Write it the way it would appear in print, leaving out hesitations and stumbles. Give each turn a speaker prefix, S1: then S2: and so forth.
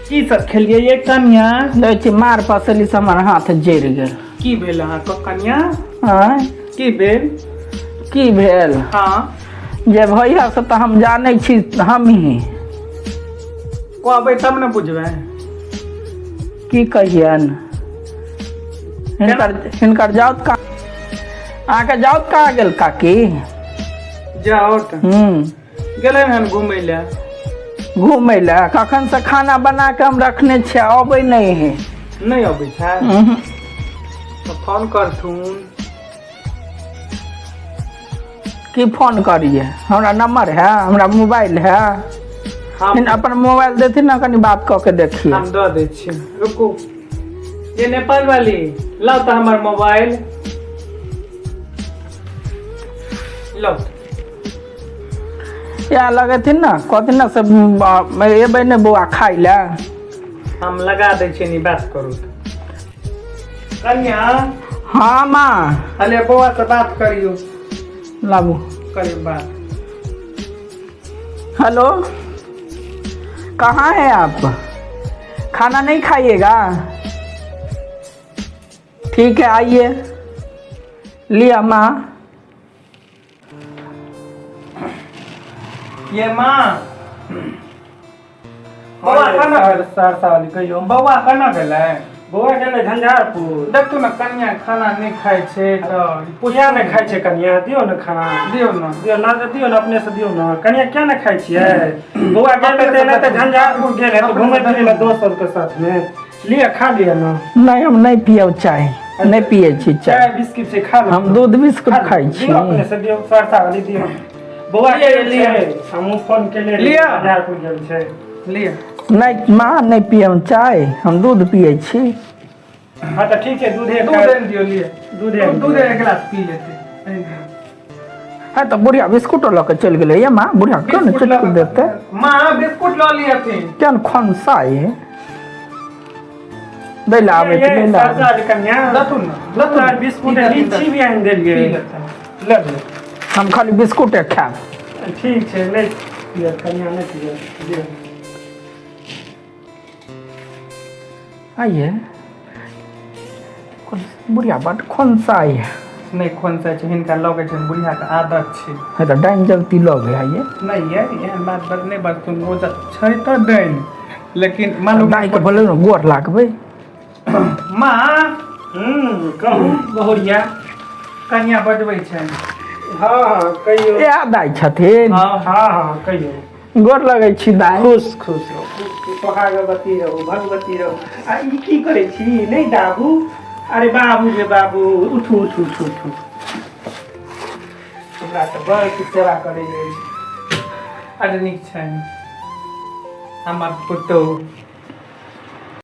S1: की सब खेलियै ये कनिया?
S2: दै छी मार पसली से हमर हाथ जरि गेल।
S1: की भेल अहाँके कनिया?
S2: आँय?
S1: की भेल?
S2: की भेल?
S1: हँ।
S2: जे भैया से तऽ हम जानै छी हमही।
S1: कहबै तब ने बुझबै।
S2: की कहियन हिनकर हिनकर जाउत का अहाँके जाउत कहाँ गेल काकी?
S1: जाउत गेलै हन घुमै लए।
S2: घुमै लए? कखन से खाना बना के हम रखने छियै, अबै नहि है।
S1: नहि अबै छै? तऽ फोन करथुन।
S2: की फोन करिए? हमरा नंबर है, हमरा मोबाइल है।
S1: हम
S2: अपन मोबाइल देथिन ना, कनी बात कऽ के देखिए।
S1: हम दऽ दै छी, रुकू। ये नेपाल वाली, लाउ तऽ हमर मोबाइल लाउ।
S2: या लगेथिन ना, कहथिन ना से एबै ने बौआ खाइ लए।
S1: हम लगा दै छियै नी, बात करू कन्या।
S2: हाँ माँ।
S1: अरे बौआ से बात करियो।
S2: लाबू।
S1: करियो बात।
S2: हेलो, कहाँ हैं आप? खाना नहीं खाइएगा? ठीक है, आइए। लिया माँ।
S1: ये माँ, बौआ केना गेलै?
S3: सहरसा वाली, कहियो।
S1: बौआ केना गेलै?
S3: बौआ गेलै झंझारपुर।
S1: देखू ने, कन्या खाना नहि खाइ छै तऽ।
S3: किया नहि खाइ छै कनिया? दियौ ने खाना।
S1: दियौ ने।
S3: दियौ ने, दियौ ने, अपने से दियौ ने। कनिया, किया नहि खाइ छियै? बौआ गेल हेतै ने तऽ झंझारपुर गेल हेतै घुमै फिरै लए दोस्त सबके साथमे। लिअ, खा लिअ ने।
S2: नहीं, हम नहीं पियब चाय, नहीं पिए छी
S3: चाय।
S2: चाय
S3: बिस्किट छै, खा
S2: हम दूध बिस्कुट खाइ छी।
S3: दियौ, अपने से दियौ। सहरसा वाली, दियौ। बौआ
S1: लिअ,
S3: गेल
S1: लिअ।
S3: छै, हमहूँ फोन केने रहियै।
S1: लिअ।
S3: झंझारपुर गेल छै।
S1: लिअ।
S2: नहीं माँ, नहीं पियब चाय, हम दूध पिए छी।
S3: हँ तऽ ठीक छै, दूधे
S1: दूध आनि दियौ, लिअ।
S3: दूधे आनि
S1: दूध
S3: दियौ।
S1: एक गिलास पी लेतै, आनि दियौ।
S2: है तऽ बुढ़िया बिस्कुटो लऽ के चलि गेलै। ये माँ, बुढ़िया क्यों ने
S1: बिस्कुट
S2: चुटकुट
S1: लऽ
S2: देते?
S1: माँ, बिस्कुट लऽ लिअथिन।
S2: क्यों ने खोनसा ये दै लए आबै
S3: ये,
S2: दै लए
S3: सहरसा
S2: आबै।
S3: वाली कनिया।
S1: लथुन ने।
S3: दूध आर बिस्कुट
S1: पी लेथिन।
S3: लीची भी आनि देलियै।
S1: पी लेथिन।
S3: लऽ लिअ।
S2: हम खाली बिस्कुटे खायब।
S3: ठीक छै, नहि पियब कनिया, नहि पियब, दियौ।
S2: आइए बुढ़िया बड खोनसा ये।
S1: नहि खोनसै छै, हिनका लगै छनि, बुढ़ियाके आदत छै।
S2: है तऽ डाइन जल्दी लगे आइए।
S1: नहि ये, एहन बात बड़ नहि बजथुन। ओ तऽ छै तऽ डाइन, लेकिन मालूम
S2: दाइके बोले ने गोर लागबै।
S1: माँ।
S3: कहू बहुरिया।
S1: कनिया बजबै छनि।
S3: हँ हँ, कहियौ।
S2: इएह दाइ छथिन?
S1: हँ।
S3: हँ हँ, कहियौ।
S2: गोर लगै छी दाइ।
S3: खुश खुश रहू, सोहागवती रहू, भगवती रहू। आ ई की करै छी? नहि दाबू। अरे बाबू रे बाबू, उठू उठू उठू उठू। हमरा तऽ बड़ की सेवा करै अछि।
S1: बड नीक छनि हमर पुतोहु।